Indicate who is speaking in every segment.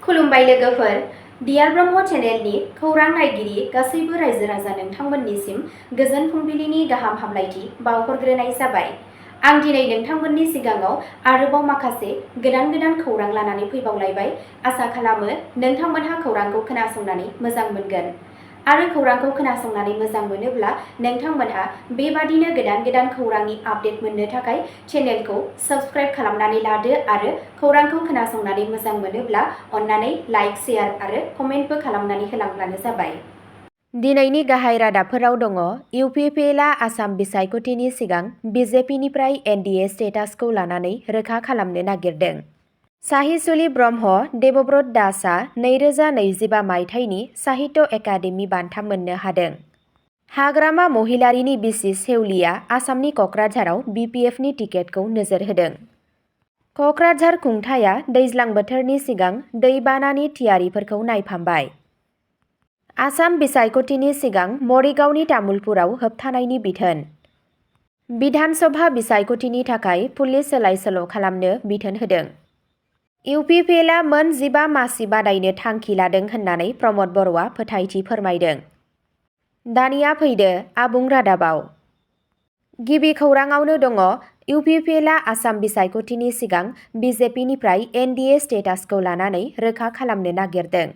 Speaker 1: खुलुमबाय लोगोफोर, डियार ब्रह्म चेनेलनि खौरां नायगिरि गासैबो रायजो राजा नोंथांमोननिसिम गोजोन फुंबिलिनि गाहाम हामलायथि बावहरग्रोनाय जाबाय। आं दिनै नोंथांमोननि सिगाङाव आरोबाव माखासे गोदान खौरां लानानै फैबावलायबाय। आसा खालामो नोंथांमोनहा खौरांखौ खोनासंनानै मोजां मोनगोन। आरो खौरांखौ खोनासंनानै मोजां मोनोब्ला नोंथांमोनहा बेबादिनो गोदान खौरांनि आपडेट मोननो थाखाय चेनेलखौ साबस्क्राइब खालामनानै लादो आरो खौरांखौ खोनासंनानै मोजां मोनोब्ला अन्नानै लाइक, शेयार आरो कमेन्टबो खालामनानै होलांब्लानो जाबाय। दिनैनि गाहाय रादाबफोराव दङ इउपिपिएलआ आसाम बिसायख'थिनि सिगां बिजेपिनिफ्राय एनडिए स्टेटासखौ लानानै रोखा खालामनो नागिरदों। साहिसुलि ब्रह्म देबब्रत दासआ 2025 मायथाइनि साहित्य एकाडेमि बान्था मोननो हादों। हाग्रामा महिलारिनि बिसि सेउलिया आसामनि क'क्राझाराव बिपिएफनि टिकेटखौ नोजोर होदों। क'क्राझार खुंथाया दैज्लां बोथोरनि सिगां दैबानानि थियारिफोरखौ नायफामबाय। आसाम बिसायख'थिनि सिगां मरिगावनि तामुलपुराव होबथानायनि बिथोन। बिधान सभा बिसायख'थिनि थाखाय पुलिस सोलाय-सोल' खालामनो बिथोन होदों। इउपिपिएलआ मोन 15 मासि बादायनो थांखि लादों होननानै प्रमद बर'आ फोथायथि फोरमायदों। दानिया फैदो आबुं रादाबाव। गिबि खौराङावनो दङ इउपिपिएलआ आसाम बिसायख'थिनि सिगां बिजेपिनिफ्राय एनडिए स्टेटासखौ लानानै रोखा खालामनो नागिरदों।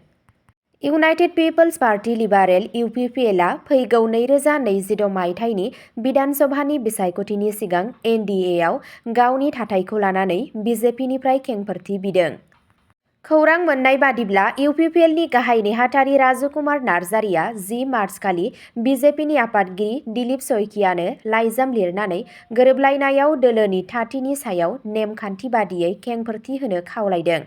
Speaker 1: इउनाइटेड पिपल्स पार्टी लिबारेल इउपिपिएलआ फैगौ 2026 मायथाइनि बिधान सभानि बिसायख'थिनि सिगां एनडिएआव गावनि थाथायखौ लानानै बिजेपिनिफ्राय खेंफोरथि बिदों। खौरां मोननाय बादिब्ला इउपिपिएलनि गाहाय नेहाथारि राजकुमार नार्जारिया 10 मार्चखालि बिजेपिनि आफादगिरि दिलीप शइकियानो लाइजाम लिरनानै गोरोबलायनायाव दोलोनि थाथिनि सायाव नेमखान्थि बादियै खेंफोरथि होनो खावलायदों।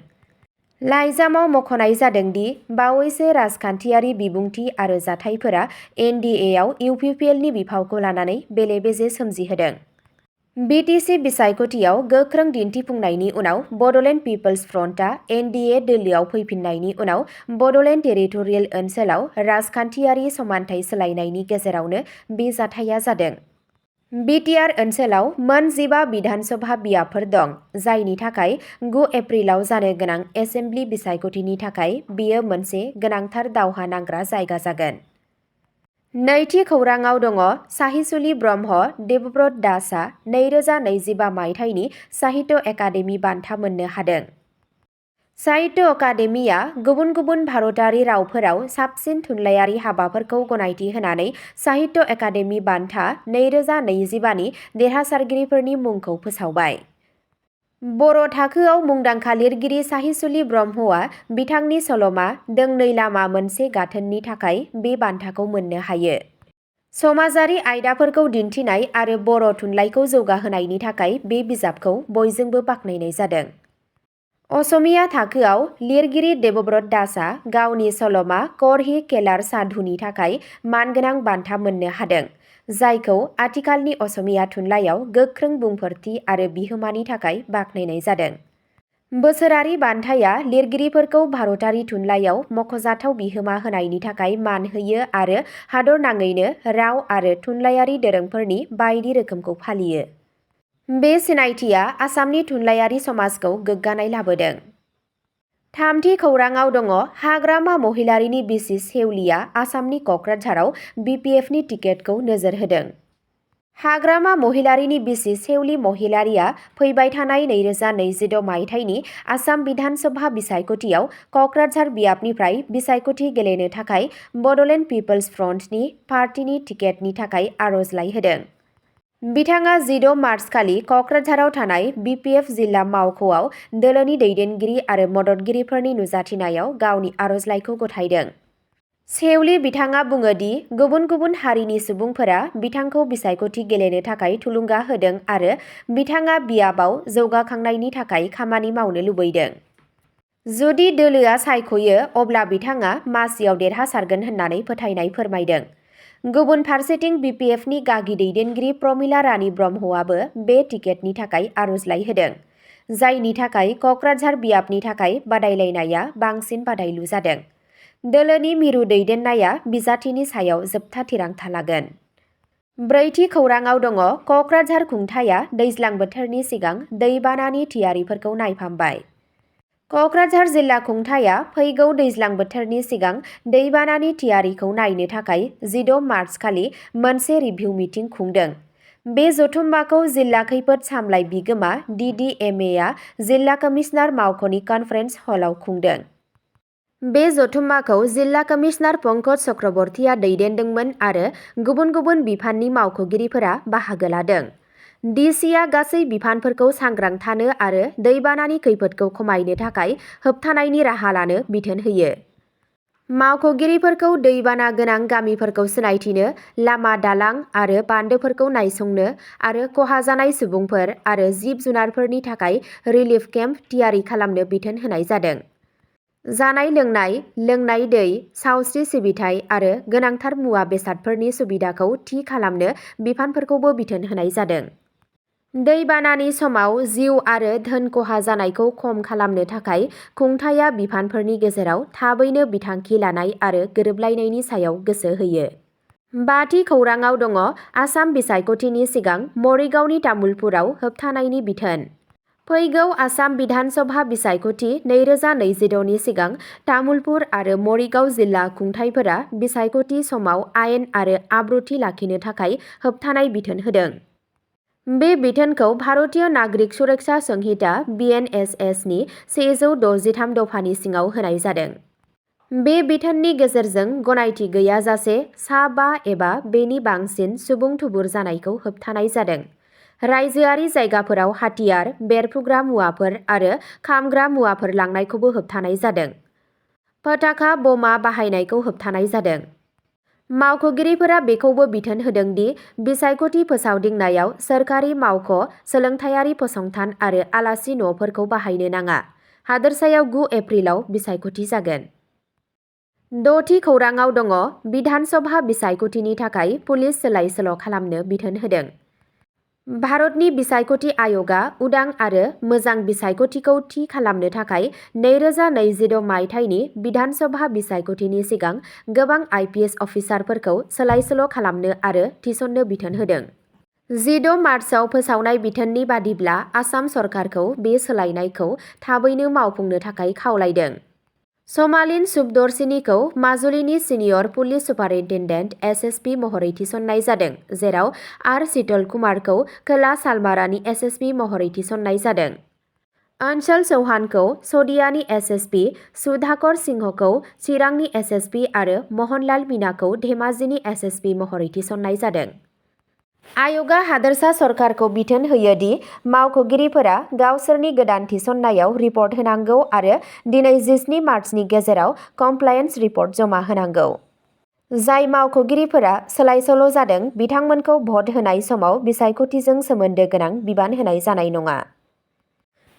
Speaker 1: लाइजामाव मख'नाय जादों दि बावैसो राजखान्थियारि बिबुंथि आरो जाथायफोरा एनडिएआव इउपिपिएलनि बिफावखौ लानानै बेले-बेजे सोमजिहोदों। बिटिसि बिसायख'थियाव गोख्रों दिन्थिफुंनायनि उनाव बड'लेण्ड पिपल्स फ्रन्टआ एनडिए दोलोआव फैफिन्नायनि उनाव बड'लेण्ड टेरिटरियेल ओनसोलाव राजखान्थियारि समानथाय सोलायनायनि गेजेरावनो बे जाथाया जादों। बिटिआर ओनसोलाव मोन 15 बिधान सभा बियाबफोर दं, जायनि थाखाय 9 एप्रिलाव जानो गोनां एसेम्बलि बिसायख'थिनि थाखाय बेयो मोनसे गोनांथार दावहा नांग्रा जायगा जागोन। नैथि खौराङाव दङ साहिसुलि ब्रह्म देबब्रत दासआ 2025 मायथाइनि साहित्य एकाडेमि बान्था मोननो हादों। साहित्य अकादेमिया गुबुन भारतारि रावफोराव साबसिन थुनलाइयारि हाबाफोरखौ गनायथि होनानै साहित्य एकाडेमि बान्था 2025 नि देरहासारगिरिफोरनि मुंखौ फोसावबाय। बर' थाखोआव मुंदांखा लिरगिरि साहिसुलि ब्रह्मआ बिथांनि सल'मा दोंनै लामा मोनसे गाथोननि थाखाय बे बान्थाखौ मोननो हायो। समाजारि आयदाफोरखौ दिन्थिनाय आरो बर' थुनलाइखौ जौगाहोनायनि थाखाय बे बिजाबखौ बयजोंबो बाख्नायनाय जादों। असमिया थाखोआव लिरगिरि देबब्रत दासआ गावनि सल'मा करही केलार साधुनि थाखाय मानगोनां बान्था मोननो हादों, जायखौ आथिखालनि असमिया थुनलाइयाव गोख्रों बुंफोरथि आरो बिहोमानि थाखाय बाख्नायनाय जादों। बोसोरारि बान्थाया लिरगिरिफोरखौ भारतारि थुनलाइयाव मख'जाथाव बिहोमा होनायनि थाखाय मान होयो आरो हादरनाङैनो राव आरो थुनलाइयारि दोरोंफोरनि बायदि रोखोमखौ फालियो। बे सिनायथिया आसामनि थुनलाइयारि समाजखौ गोग्गानाय लाबोदों। थामथि खौराङाव दङ हाग्रामा महिलारिनि बिसि सेउलिया आसामनि क'क्राझाराव बिपिएफनि टिकेटखौ नोजोर होदों। हाग्रामा महिलारिनि बिसि सेउलि महिलारिया फैबाय थानाय 2026 मायथाइनि आसाम बिधान सभा बिसायख'थियाव क'क्राझार बियाबनिफ्राय बिसायख'थि गेलेनो थाखाय बड'लेण्ड पिपल्स फ्रन्टनि पार्टीनि टिकेटनि थाखाय आर'जलाइ होदों। बिथाङा 14 मार्चखालि क'क्राझाराव थानाय बिपिएफ जिल्ला मावख'आव दोलोनि दैदेनगिरि आरो मददगिरिफोरनि नुजाथिनायाव गावनि आर'जलाइखौ गथायदों। सेउलि बिथाङा बुङो दि गुबुन हारिनि सुबुंफोरा बिथांखौ बिसायख'थि गेलेनो थाखाय थुलुंगा होदों आरो बिथाङा बियाबाव जौगाखांनायनि थाखाय खामानि मावनो लुबैदों। जुदि दोलोआ सायख'यो अब्ला बिथाङा मासियाव देरहासारगोन होननानै फोथायनाय फोरमायदों। गुबुन फारसेथिं बिपिएफनि गागि दैदेनगिरि प्रमिला रानी ब्रह्मआबो बे टिकेटनि थाखाय आर'जलाइ होदों, जायनि थाखाय क'क्राझार बियाबनि थाखाय बादायलायनाया बांसिन बादायलु जादों। दोलोनि मिरु दैदेननाया बिजाथिनि सायाव जोबथा थिरांथा लागोन। ब्रैथि खौराङाव दङ क'क्राझार खुंथाया दैज्लां बोथोरनि सिगां दैबानानि थियारिफोरखौ नायफामबाय। क'क्राझार जिल्ला खुंथाया फैगौ दैज्लां बोथोरनि सिगां दैबानानि थियारिखौ नायनो थाखाय 16 मार्च खालि मोनसे रिभिउ मिटिं खुंदों। बे जथुम्माखौ जिल्ला खैफोद सामलाय बिगोमा DDMA जिल्ला कमिशनार मावख'नि कनफारेन्स हलाव खुंदों। बे जथुम्माखौ जिल्ला कमिशनार पंकज चक्रबर्तीया दैदेनदोंमोन आरो गुबुन गुबुन बिफाननि मावख'गिरिफोरा बाहागो लादों। DCआ गासै बिफानफोरखौ सांग्रां थानो आरो दैबानानि खैफोदखौ खमायनो थाखाय होबथानायनि राहा लानो बिथोन होयो। मावख'गिरिफोरखौ दैबाना गोनां गामिफोरखौ सिनायथिनो, लामा दालां आरो बान्दोफोरखौ नायसंनो आरो खहा जानाय सुबुंफोर आरो जिब-जुनारफोरनि थाखाय रिलिफ केम्प थियारि खालामनो बिथोन होनाय जादों। जानाय लोंनाय, लोंनाय दै, सावस्रि सिबिथाय आरो गोनांथार मुवा बेसादफोरनि सुबिदाखौ थि खालामनो बिफानफोरखौबो बिथोन होनाय जादों। दैबानानि समाव जिउ आरो धोन खहा जानायखौ खम खालामनो थाखाय खुंथाया बिफानफोरनि गेजेराव थाबैनो बिथांखि लानाय आरो गोरोबलायनायनि सायाव गोसो होयो। बाथि खौराङाव दङ आसाम बिसायख'थिनि सिगां मरिगावनि तामुलपुराव होबथानायनि बिथोन। फैगौ आसाम बिधानसभा बिसायख'थि 2026 नि सिगां तामुलपुर आरो मरिगाव जिल्ला खुंथायफोरा बिसायख'थि समाव आयेन आरो आब्रुथि लाखिनो थाखाय होबथानाय बिथोन होदों। बे बिथोनखौ भारतीय नागरिक सुरक्षा संहिता BNSS नि 163 दफानि सिङाव होनाय जादों। बे बिथोननि गेजेरजों गनायथि गैयाजासे सा 5 एबा बेनि बांसिन सुबुं थुबुर जानायखौ होबथानाय जादों। रायजोआरि जायगाफोराव हाथियार, बेरफ्रुग्रा मुवाफोर आरो खामग्रा मुवाफोर लांनायखौबो होबथानाय जादों। पटाखा बमा बाहायनायखौ होबथानाय जादों। मावख'गिरिफोरा बेखौबो बिथोन होदों दि बिसायख'थि फोसावदिंनायाव सोरखारि मावख', सोलोंथायारि फसंथान आरो आलासि न'फोरखौ बाहायनो नाङा। हादोरसायाव 9 एप्रिलाव बिसायख'थि जागोन। 6थि खौराङाव दङ बिधानसभा बिसायख'थिनि थाखाय पुलिस सोलाय-सोल' खालामनो बिथोन होदों। भारतनि बिसायख'थि आय'गआ उदां आरो मोजां बिसायख'थिखौ थि खालामनो थाखाय 2026 मायथाइनि बिधानसभा बिसायख'थिनि सिगां गोबां IPS अफिसारफोरखौ सोलाय-सोल' खालामनो आरो थिसननो बिथोन होदों। 16 मार्चआव फोसावनाय बिथोननि बादिब्ला आसाम सरकारखौ बे सोलायनायखौ थाबैनो मावफुंनो थाखाय खावलायदों। समालिन सुबदर्शिनीखौ माजुलिनि सिनियर पुलिस सुपारिनटेन्डेन्ट SSP महरै थिसननाय जादों, जेराव आर शीतल कुमारखौ खोला सालमारानि SSP महरै थिसननाय जादों। अंशल चौहानखौ शदियानि SSP, सुधाकर सिंहखौ चिरांनि SSP आरो महनलाल मीनाखौ धेमाजिनि SSP महरै थिसननाय जादों। आय'गआ हादोरसा सरकारखौ बिथोन होयो दि मावख'गिरिफोरा गावसोरनि गोदान थिसननायाव रिपर्ट होनांगौ आरो दिनै 17 मार्चनि गेजेराव कमप्लायन्स रिपर्ट जमा होनांगौ। जाय मावख'गिरिफोरा सोलाय-सोल' जादों बिथांमोनखौ भट होनाय समाव बिसायख'थिजों सोमोन्दो गोनां बिबान होनाय जानाय नङा।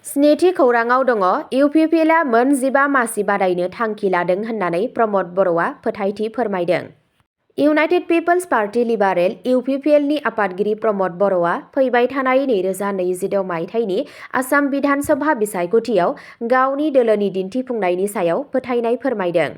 Speaker 1: 7थि खौराङाव दङ UPPLआ मोन 15 मासि बादायनो थांखि लादों होननानै प्रमद बर'आ फोथायथि फोरमायदों। इउनाइटेड पिपल्स पार्टी लिबारेल UPPLनि आफादगिरि प्रमद बर'आ फैबाय थानाय 2026 मायथाइनि आसाम बिधानसभा बिसायख'थियाव गावनि दोलोनि दिन्थिफुंनायनि सायाव फोथायनाय फोरमायदों।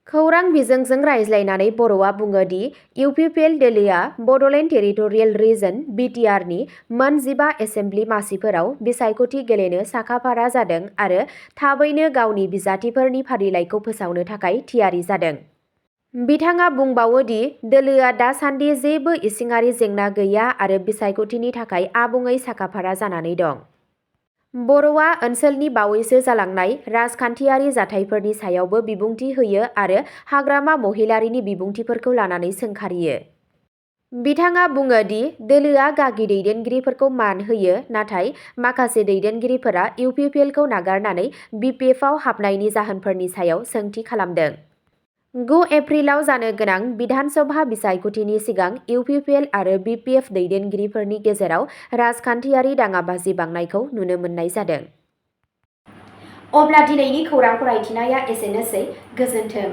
Speaker 1: खौरां बिजोंजों रायज्लायनानै बर'आ बुङो दि UPPL दोलोआ बड'लेण्ड टेरिटरियेल रिजन BTRनि मोन 15 एसेम्बलि मासिफोराव बिसायख'थि गेलेनो साखाफारा जादों आरो थाबैनो गावनि बिजाथिफोरनि फारिलाइखौ फोसावनो थाखाय थियारि जादों। बिथाङा बुंबावो दि दोलोआ दासान्दि जेबो इसिङारि जेंना गैया आरो बिसायख'थिनि थाखाय आबुङै साखाफारा जानानै दं। बर'आ ओनसोलनि बावैसो जालांनाय राजखान्थियारि जाथायफोरनि सायावबो बिबुंथि होयो आरो हाग्रामा महिलारीनि बिबुंथिफोरखौ लानानै सोंखारियो। बिथाङा बुङो दि दोलोआ गागि दैदेनगिरिफोरखौ मान होयो, नाथाय माखासे दैदेनगिरिफोरा UPPLखौ नागारनानै BPFआव हाबनायनि जाहोनफोरनि सायाव सोंथि खालामदों। 9 एप्रिलाव जानो गोनां बिधानसभा बिसायख'थिनि सिगां UPPL आरो BPF दैदेनगिरिफोरनि गेजेराव राजखान्थियारि दाङाबाजि बांनायखौ नुनो मोननाय जादों। अब्ला दिनैनि खौरां फरायथिनाया एसेनोसै। गोजोन्थों।